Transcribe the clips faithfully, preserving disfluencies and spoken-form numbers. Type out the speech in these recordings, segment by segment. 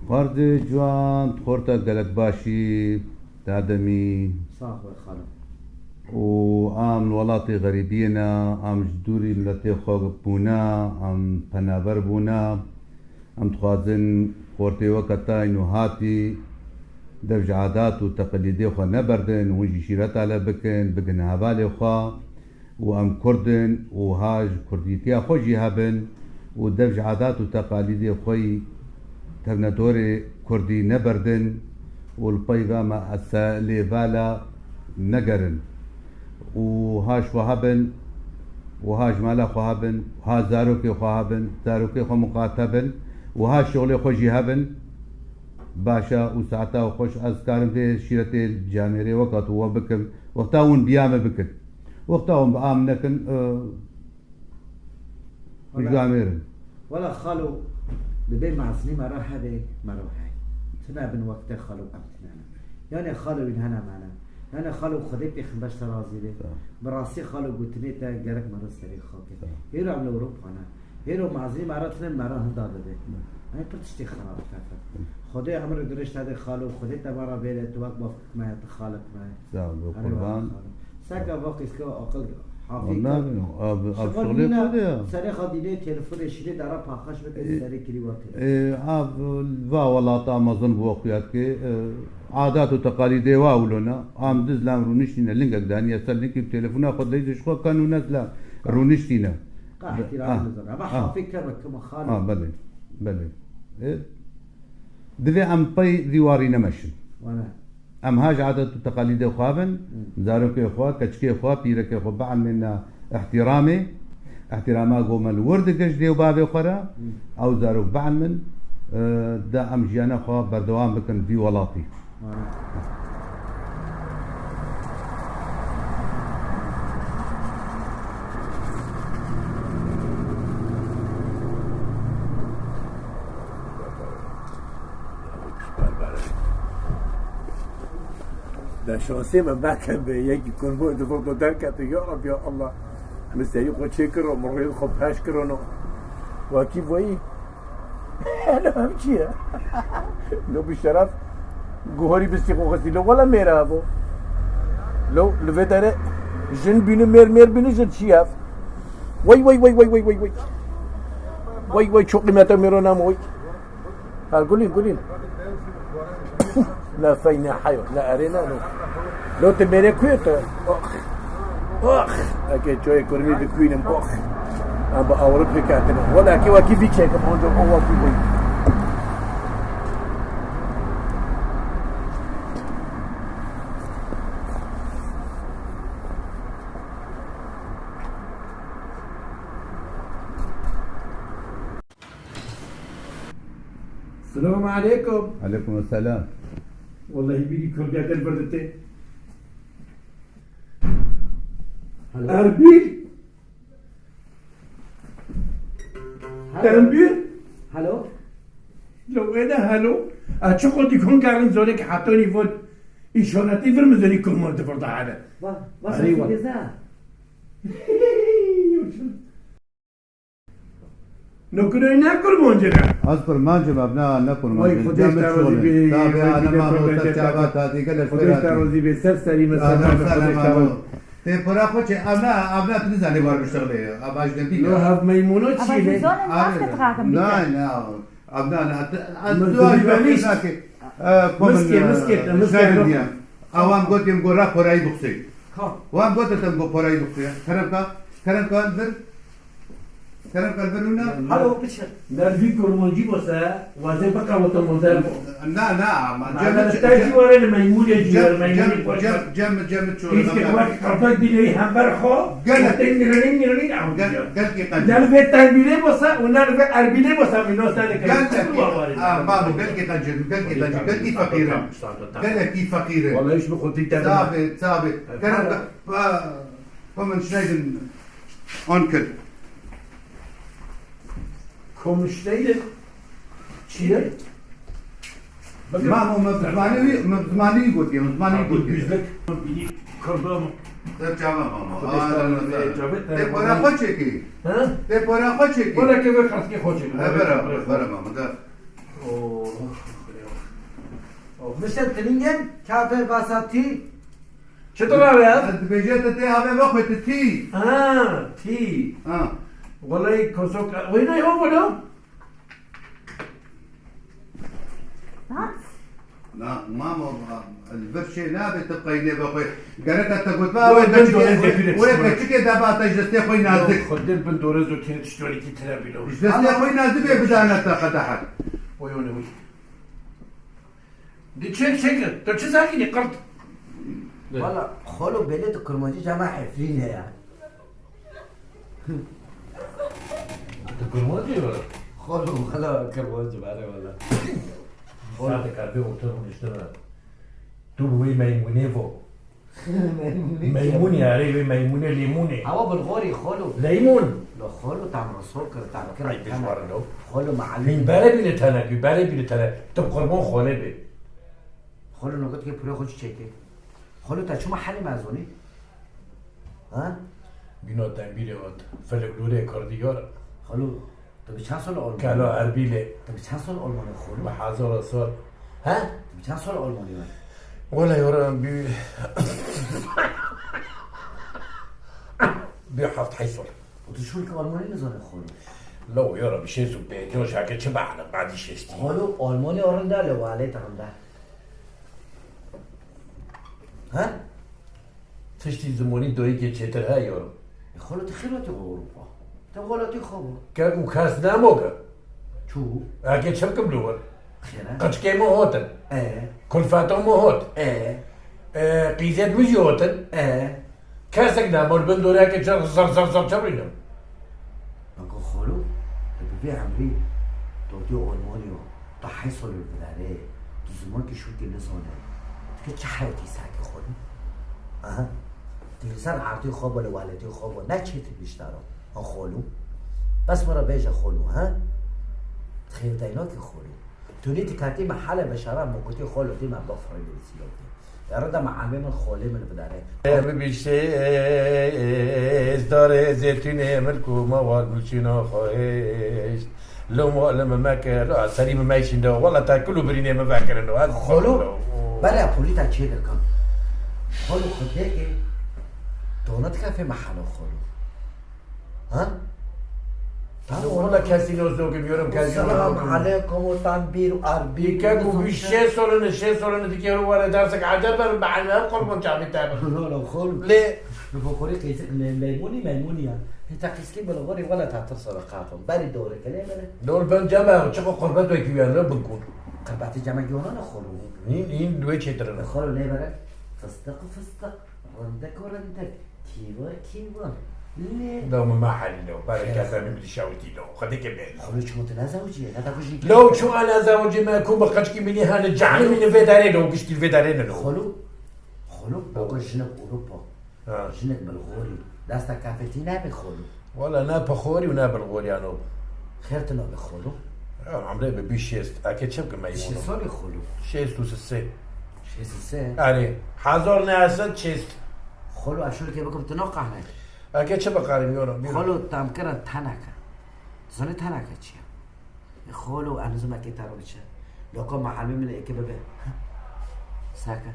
Xwerdê ciwan, xorta gelek başî, dademî. Sax be xalo. Û am li welatê xerîbiyê ne, am ji dûrî miletê xwe bûne, am penaber bûne. Em dixwazin xortê weke tayîn û hatî dev ji adat û teqelîdê xwe neberdin, hûn jî şîreta lê bikin, bigin hevalê xwe. û em Kurd in û ha ji Kurdîtiya xwe jî hebin û dev ji adat û teqalîdê xwe yî tevnedorê Kurdî neberdin û li pey ve me ese lê vala negerin û ha ji xwe hebin û ha ji mala xwe hebin, ha zarokê xwe hebin, zarokê xwe muqate bin û ha şixulê xwe jî hebin. Baş e û saeta xweş ez karim vê şîretê camêrê weka tu we bikim. Wexta hûn biya me bikin. Wexta hûn bi am nekin, e, Wela, mijamêrin. Wela xalo, dibê mezinî me re hebe, me re hey. Tune bin wekte xalo em tune ne. Yani xalo wîn hene me ne. Yani xalo Xwedê pêxember ser razî be. Sağ ol. Bi rastî xalo gotinê te gerek me re serê xakê. Sağ ol. Hêro em li Ewropa ne. Hêro mezinî me re tune me re hinda dide. Hı. Yani pir tiştê xerab kete. Hı. Xwedê emir dirêj te de xalo, Xwedê te me re bêle, tu wek bavkik me, tu xalik me. Sağ ol, Erê qurban. Wala xalo. Seka va qîska aqil hafî Wala kir. Abi, abi Şima şuxulê dîna xwe de ya. Serê xwe dînê telefonê şirê dara paxaş bike, E, serê kirî wa tê. E, av, va welata mezin bû xuya dike, e, adat û teqalîdê wa wilo ne. Am diz lam rûniştîne, lingek daniye ser lingkî telefona xwe leyzê ji xwe ken û nezla rûniştîne. Ka Be-, ihtiramê ah, nizana. Ama ah. Hafî kir be kima xalo. Ah, belê, belê. E, divê em pey vî warî nemeşin. Wala. Em ha ji adet û teqalîdê xwe bin, Hmm. zarokê xwe, keçikê xwe, pîrekê xwe bielmêne îhtîramê. Îhtîrama ku me li wir dike ji dê û bavê xwe re, Hmm. ew zarok bielmin, e, da em jiyana xwe berdewam bikin vî welatî. Amin. De şansê me veke be, yekî kurmo di vir de derkete, ya Rab, ya Allah. Min serî xwe çêkiro, min rêz xwe peş kirino. Wekî vayî. Elo, ev çi ye? Lo bi şeref guhorî bistî xwe xistî. Lo wele mêr e evo. Lo li vê derê jin bînî, mêr, mêr bînî, jin çi ye ev? Wey, wey, wey. Wey, wey, çoqî me te mêro namo, wey. Ha, gulîn, gulîn. Ne fey, ne heyo, ne erê, ne no. Lo tu mêrê ku ye tu? Ox. Ox. Eke çoyê kurmî dikuynim, ox. Em bi Ewropê ketine. Wala ki wekî vî çekim, onca o wekî bû. Selamu aleykum. Aleykum selam. Wallahî bîrî Kurdiya te li vir dite. Hello. Erbil. Hello. Tenbîr. Hello. Lo wê de hello. A çi xwe dîkon karin zorek hatonî von. Îşonetî vir mi zorî kurmar di vir de hele. Va, va, Erê, sesî va. Geza. Nokinoy ne kurmancî ne? Ez kurmancim, evna ne kurmancî. Vay, Xwedê ji te razî bê, Tabî, Xwedê ana te mamo, razî ser bê, çava tatî, gelek Xwedê ji te razî bê, ser serî me, ser Ana me, ser Xwedê ji te mamo. Razî. Tê pira xwe çê, evna, evna tu nizanî war biştexlê. Ava ji debî. Lo hev meymuno çi ne? Ava ji zonin maske tixakim bike. Nay, nay. Evna, ez duaj bêlîst. Miskê, miskê, miskê. Awan gotim go ra porayî bixsey. Wan gotim go porayî bixsey. Kerem ka, kerem ka vir. Kerem ka vir û ne. Halo, piçir. Mervî kurmancî bose, wazê bika wata model bo. Na, na, ama cem, cem, cem, cem, cem, cem, cem, Kîske wek qafek dilê hember xo. Gelek. Teng nirelî nirelî. Gel, gelkî qencî. Ner ve terbîlê bose û ner ve erbîlê bose, min dosta de. Gelkî, ha, babo, gelkî qencî, gelkî qencî, gelkî feqîr in. Gelekî feqîr in. Wala hiç bi xwe tî te. Sabe, sabe. Kerem, pa, pa min şinaydin on kir. Komşteydi. Çiye? Mamo, me bi zimanê wî, me bi zimanê wî gotiye, me bi zimanê wî gotiye. Yüzlük. Bini kırdım. Ser çava mamo. Tê para xwe çekî. Ha? Tê para xwe çekî. Wala ke ve kaskê xwe çekî. He, bera, bera mamo, da. Oo. Mişte tilingen kafe basa tî. Çi tu rabe ya? Ez dibêje tu tê havê vexwe tu tî. Ha, tî. Ha. Welay kosok. Weyna yo bolo. Na, mamo, li vir çê nabe tu qeynê vexwe. Gereka te gotba Wê wê bin dore keçikê, ez wê depîre keçikê de ba te ji destê xwe nazik. Xwedin bin dore zû têne tiştwanekî tira bîlo. Ji destê xwe nazik bê bidane te qedehe. Wê wê wê. Di çek çek, tu çi zakî di qırt? Valla, xolo belê tu kurmancî cama Efrîn e ya. Tu kurmancî mi? Xolo, valla kurmancî, valla, valla. Saate karbê otur hûn işte mi? Tu bi wê meymûnê vo. Meymûnî. Meymûnî, erê, wê meymûnê, lêmûnê. Ewa bilxorî, xolo. Leymûn. Lo xolo, tam rasol kir, tam kir. Ay, tam bijwar lo. Xolo, mealî. Min bere bîne tene, tu bere bîne tene. Tu bi qurban xolê bê. Xolo, nogot ke pure xo çi çeke. Xolo, ta çuma halî mezonî? Ha? Bîna tembîrê hat. Felek lûrê kardî yar. Xolo, Tu bi çend sal Almanî? Kalo Erbîlê. Tu bi çend sal Almanî xolo? Bi hezara sal. He? Tu bi çend sal Almanî we? Wele yoran bi, bi heft heyt sal. Û tu şûlke Almanî nizane xolo? Lo yora bi şêst û pênc, şake çi bahne, badî şêstî. Xolo, Almanî rinda le, walê te rinda. He? Tiştî zimonî doyîkê çêtir heye yorim. E, xolo, tu xîr hatî Ewropa. Te welatî xwe bû. Kek û kes nemo ke. Çû? Eke çi bikim li wir? Xêre. Qiçkê min hotin. E. Kulfeto min hot. E. E, qîzet min jî hotin. E. Kesek nemo li bin doreke çi zir zir zir çevrînim. Bako xolo, tu bi vê emrî, tu dê Almanya, tu heyt sal li vidarê, tu zimankî şûkî nizane, tu çi heyatî sekî xolo? Aha. Tu li ser erdê xwe bo, li welatê xwe bo, ne çêtir bîştara. Ha xolo? Bes min re bêje xolo, ha? Tu xêr deynakî xolo. Tu nî dikatî me hele beşara min gotî xolo dê me bafirî li sîlokê. Erda me emê min xolê min bidare. Ê, bibîştê, ê, ê, ê, ê, darê zêtûnê min ku me war nûçîna xwe hêşt. Lo mo li min meke, lo serî min meyşîn de. Wela te kul û birînê min vekirin. Ez Xolo, xolo. Bele polîta çê dikin. Xolo xwe deke, dona dike fê me helo xolo. Ha? Tam Wala orada kesî nozdo gibi yorum, kesî Selam nozdo gibi. Aleyküm, o tam bir arbi. Dike ku bir şey sorunu, şey sorunu dike yorum var edersek acaba ben ne kurban çabit tabi. Lo, lo, xol. Le. Lo, bu kori qeysik me-, meymuni, meymuni ya. Hita qeysik bile gori wala tatır sonra kapım. Bari doğru kelime ne? Doğru ben cama çıkı kurban ve güvenli bu kur. Kırbati cama giyona ne xolu? Nin, in duve çetirine. Xolu ne bere? Fıstık, fıstık. Rindek û rindek, kîwir kîwir. Lê Da min ma helî lo, berê Xêr. Kesê min bi dişa witî lo. Xwedê ke bêrî. Xolo çima tu nezewicî ye? Ne te ku jî Lo çima nezewicî me ku bi qeçkî min hene, cehlimî li vê derê lo, giştî li vê derê ne lo. Xolo, xolo, bako jinek Ewropa. Ha. Jinek bilxorî. Desta kafetî nebe xolo. Wala ne pixorî û ne bilxorî ano. Xêr tu nabe xolo. Ya, emrê bi bîst şêst. Eke çi bikim me Şêst yî salî xolo. Şêst û sê. Şêst û sê? Erê, hezar neh sed şêst. Xolo, ez şûlkê bikim, tu naqehne. Eke çi biqerim, yorim, bîro. Xolo, tam kirin teneke. Zanî teneke çi ye? E, xolo, ez nizim eke te re biçe. Loka mehelmê min eke bibe. Seke.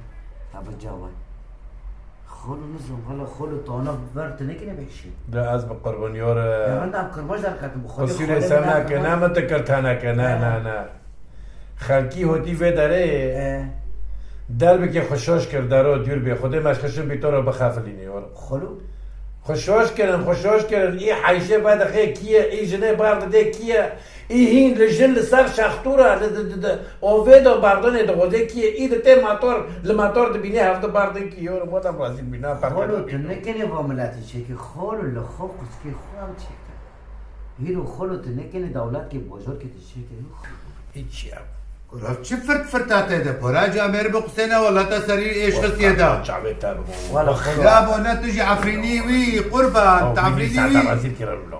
Ta bi cawe. Xolo nizim, wala xolo tana ver tu nekine bêşî. De ez bi qurbaniyar. Ya min de em kirmaj derketim, bi Xwedê Qusûrê xolê se min neke, neke. Ne min te kir teneke, ne, ne, ne. Xelkî hotî vê derê. E. Derbekê xwe şaş kir, dero dûr bê. Xwedê meşxişin bî to re bixefilînî, were. Xolo? Xwe şaş kirin, xwe şaş kirin. Î heyşê vedixê kî ye, î jinê bar didê kî ye? Î hîn li jin li ser şextûra, li, di, di, di, ovê de bardinê dixwazê kî ye? Î di tê motor, li motor dibînê hevdi bardin kî ye? Were, were razî bîna, Xolo, tu nekenê va miletî çêkî, xolo, li xwe quçkê xwe em çêkin. Hîro xolo tu nekenê dewletkê bajarkê tu çêkê. Hiç ya. Kura çi firt firta te de para camêr bi qusêne wala te serî êş xistiye da. Çavê te bi. Wala xolo. Ya bo ne tu jî Efrînî wî qurban, Efrînî wî.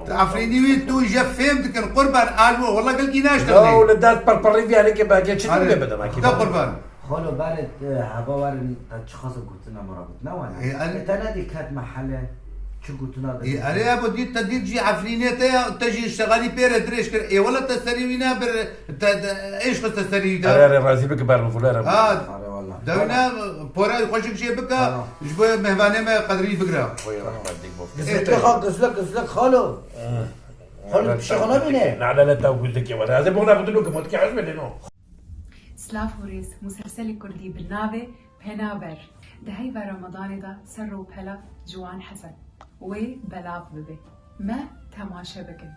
Te Efrînî wî tu jî fêm dikin qurban alwo wala gelkî naşte. Ya wala dest perperî viyane ke belki çi tu bebe demek ki. Te qurban. Xolo berê, e, heva werin te çi xasa gotine mara gotine wana. E, el- E, te ne dî ket mehele. Çi gotina de. Ê, erê, ebo dît te dît jî Efrînê te ya, te jî şexalî pê re dirêj kir. Ê, wele te serî wî ne bir, te, te, êş xiste serî wî de. Erê, erê, razî bike ber min xule re. Ha, Are valla. dewine pora xweşik jê bike, ji bo mêvanê me qedrî bigire. Gizlek xal, gizlek, gizlek xalo. Xalo, bir şey xalo bine. Nade le taw gizlek ye. Erê, ez ê bona xwe dilo ke motike ez bide no. Silav û rêz, muselselê kurdî bi navê Penaber di heyva Ramadanê de ser rûpela Ciwan Hesen wê belav bibe. Me temaşe bikin.